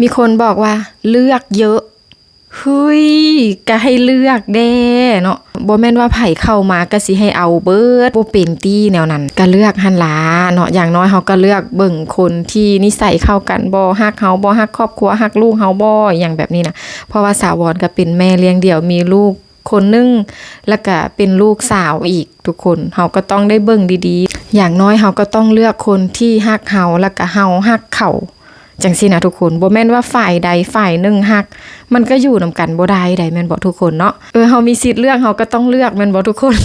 ມີຄົນບອກວ່າເລືອກເຍາະ. ເຮີ້ຍ ກະໃຫ້ເລືອກແດ່ເນາະ, ບໍ່ແມ່ນວ່າໃຜເຂົ້າມາກະຊິໃຫ້ເອົາເບີດ, ບໍ່ເປັນຕິແນວນັ້ນ. ກະເລືອກຫັ້ນລະເນາະ, ຢ່າງໜ້ອຍເຮົາກະເລືອກເບິ່ງຄົນທີ່ນິໄສເຂົ້າກັນບໍ່, ຮັກເຮົາບໍ່, ຮັກຄອບຄົວ, ຮັກລູກເຮົາບໍ່, ອີ່ຫຍັງແບບນີ້ນະ. ເພາະວ່າສາວອນກະເປັນແມ່ລ້ຽງດ່ຽວ, ມີລູກຄົນໜຶ່ງ ແລ້ວກະເປັນລູກສາວອີກ. ທຸກຄົນ ເຮົາກໍຕ້ອງໄດ້ເບິ່ງດີໆ, ຢ່າງໜ້ອຍເຮົາກໍຕ້ອງເລືອກຄົນທີ່ຮັກເຮົາ ແລ້ວກໍເຮົາຮັກເຂົາ ຈັ່ງຊີ້ນະທຸກຄົນ. ບໍ່ແມ່ນວ່າຝ່າຍໃດຝ່າຍໜຶ່ງຮັກ ມັນກໍຢູ່ນຳກັນບໍ່ໄດ້ໃດ໋ ແມ່ນບໍ່ທຸກຄົນເນາະ? ເອີ ເຮົາມີສິດເລືອກ ເຮົາກໍຕ້ອງເລືອກ ແມ່ນບໍ່ທຸກຄົນ?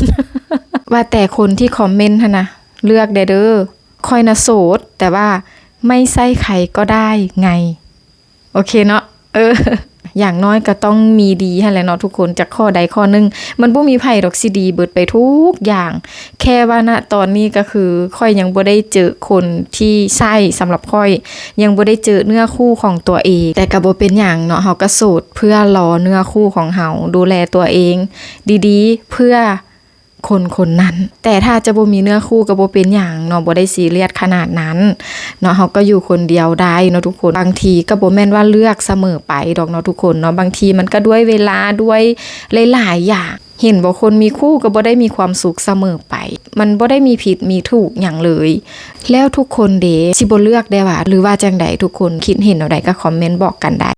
ວ່າແຕ່ຄົນທີ່ຄອມເມັນຫັ້ນນະ ເລືອກແດ່ເດີ, ຂ້ອຍນະໂສດ ແຕ່ວ່າໄມ່ໃຊ່ໃຄກໍໄດ້ໄງ. ໂອເຄເນາະ ເອີ ຢ່າງໜ້ອຍກໍຕ້ອງມີດີຫັ້ນແຫຼະເນາະທຸກຄົນ, ຈັກຂໍ້ໃດຂໍ້ໜຶ່ງ. ມັນບໍ່ມີໃຜດອກຊິດີເບິດໄປທຸກຢ່າງ, ແຄ່ວ່ານະຕອນນີ້ກໍຄືຂ້ອຍຍັງບໍ່ໄດ້ເຈີຄົນທີ່ໃຊ້ສຳລັບຂ້ອຍ, ຍັງບໍ່ໄດ້ເຈີເນື້ອຄູ່ຂອງຕົວເອງ. ແຕ່ກໍບໍ່ເປັນຫຍັງເນາະ, ເຮົາກໍໂສດເພື່ອລໍເນື້ອຄູ່ຂອງເຮົາ, ດູແລຕົວເອງດີໆ ເພື່ອ ຄົນຄົນນັ້ນ. ແຕ່ຖ້າຈະບໍ່ມີເນື້ອຄູ່ກໍບໍ່ເປັນຫຍັງເນາະ, ບໍ່ໄດ້ຊີຣຽສຂະໜາດນັ້ນເນາະ, ເຮົາກໍຢູ່ຄົນດຽວໄດ້ເນາະທຸກຄົນ. ບາງທີກໍບໍ່ແມ່ນວ່າເລືອກສະເໝີໄປດອກເນາະທຸກຄົນເນາະ, ບາງທີມັນກໍດ້ວຍເວລາ ດ້ວຍຫຼາຍໆຢ່າງ. ເຫັນບໍ່, ຄົນມີຄູ່ກໍບໍ່ໄດ້ມີຄວາມສຸກສະເໝີໄປ, ມັນບໍ່ໄດ້ມີຜິດມີຖືກຫຍັງເລີຍ. ແລ້ວທຸກຄົນເດ ຊິບໍ່ເລືອກໄດ້ຫວາ ຫຼືວ່າຈັ່ງໃດ? ທຸກຄົນຄິດເຫັນແນວໃດກໍຄອມເມັນບອກກັນໄດ້.